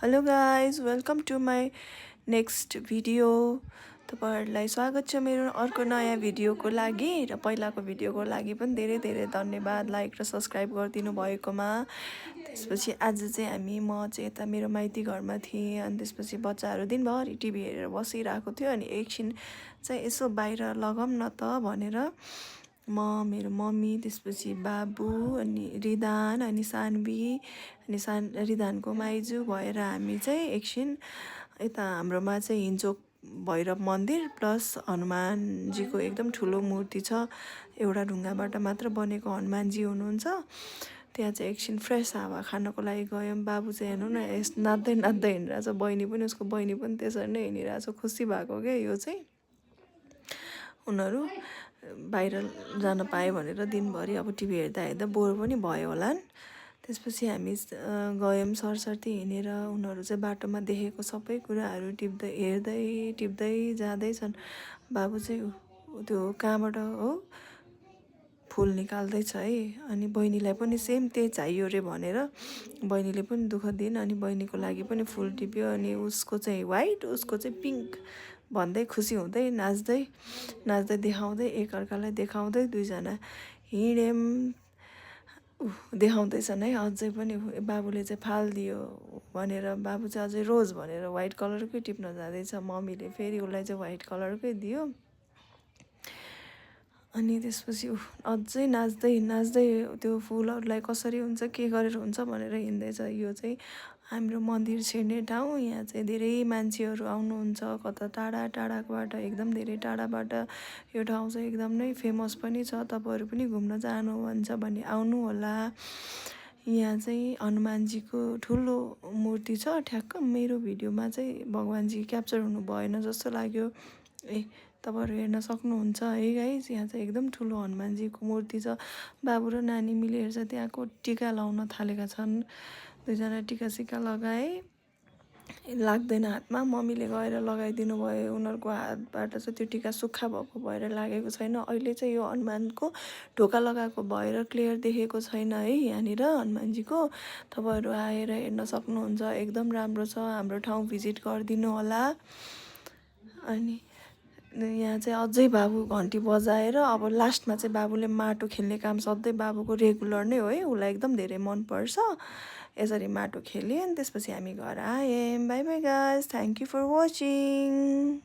Hello guys welcome to my next video. तपाईहरुलाई स्वागत छ मेरो अर्को नयाँ भिडियोको लागि र पहिलाको भिडियोको लागि पनि धेरै धेरै धन्यवाद लाइक र सब्स्क्राइब गरिदिनु भएकोमा। त्यसपछि आज चाहिँ म चाहिँ यता मेरो माइती घरमा थिएँ अनि त्यसपछि बच्चाहरू दिनभरि टिभी हेरेर बसिरहेको थियो अनि एकछिन चाहिँ यसो बाहिर लगाऊँ न त भनेर मेरो मम्मी त्यसपछि बाबु अनि रिदान अनि सानवी अनि रिदानको माइजू भएर हामी चाहिँ एकछिन यता हाम्रोमा चाहिँ हिञ्चोक भैरव मन्दिर प्लस हनुमानजीको एकदम ठुलो मूर्ति छ। एउटा ढुङ्गाबाट मात्र बनेको हनुमानजी हुनुहुन्छ। त्यहाँ चाहिँ एकछिन फ्रेस हावा खानको लागि गयौँ। बाबु चाहिँ हेर्नु न नाच्दै नाच्दै हिँडिरहेछ। बहिनी पनि उसको बहिनी पनि त्यसरी नै हिँडिरहेछ। खुसी भएको क्या यो चाहिँ उनीहरू बाहिर जान पायो भनेर दिनभरि अब टिभी हेर्दा हेर्दा बोर पनि भयो होला। त्यसपछि हामी गयौँ सरसर्ती हिँडेर। उनीहरू चाहिँ बाटोमा देखेको सबै कुराहरू टिप्दै जाँदैछन्। बाबु चाहिँ त्यो कहाँबाट हो फुल निकाल्दैछ है। अनि बहिनीलाई पनि सेम त्यही चाहियो रे भनेर बहिनीले पनि दुःख दिइन् अनि बहिनीको लागि पनि फुल टिप्यो। अनि उसको चाहिँ व्हाइट उसको चाहिँ पिङ्क भन्दै खुसी हुँदै नाच्दै देखाउँदै एकअर्कालाई देखाउँदै दुईजना हिँड्यौँ। देखाउँदैछन् है अझै पनि। बाबुले चाहिँ फालिदियो भनेर बाबु चाहिँ अझै रोज भनेर व्हाइट कलरकै टिप्न जाँदैछ। मम्मीले फेरि उसलाई चाहिँ व्हाइट कलरकै दियो। अनि त्यसपछि अझै नाच्दै त्यो फुलहरूलाई कसरी हुन्छ के गरेर हुन्छ भनेर हिँड्दैछ। यो चाहिँ हाम्रो मन्दिर छिर्ने ठाउँ। यहाँ चाहिँ धेरै मान्छेहरू आउनुहुन्छ कता टाढाबाट एकदम धेरै टाढाबाट। यो ठाउँ चाहिँ एकदम नै फेमस पनि छ। तपाईहरु पनि घुम्न जानुहुन्छ भने आउनु होला। यहाँ चाहिँ हनुमानजीको ठुलो मूर्ति छ। ठ्याक्क मेरो भिडियोमा चाहिँ भगवानजी क्याप्चर हुनु भएन जस्तो लाग्यो। तपाईहरु हेर्न सक्नुहुन्छ है गाइस। यहाँ चाहिँ एकदम ठुलो हनुमानजीको मूर्ति छ। बाबु र नानी मिलेर चाहिँ त्यहाँको टीका लाउन थालेका छन्। दुईजना टीका सिका लगाए लाग्दैन हातमा। मम्मीले गएर लगाइदिनु भयो। उनीहरूको हातबाट चाहिँ त्यो टीका सुक्खा भएको भएर लागेको छैन। अहिले चाहिँ यो हनुमानको ढोका लगाएको भएर क्लियर देखेको छैन है यहाँनिर हनुमानजीको। तपाईहरु आएर हेर्न सक्नुहुन्छ। एकदम राम्रो छ। हाम्रो ठाउँ भिजिट गरिदिनु होला। अनि यहाँ चाहिँ अझै बाबु घन्टी बजाएर अब लास्टमा चाहिँ बाबुले माटो खेल्ने काम सधैँ बाबुको रेगुलर नै हो है। उसलाई एकदम धेरै मनपर्छ यसरी माटो खेल्यो। अनि त्यसपछि हामी घर आयौँ। Bye bye guys, thank you for watching.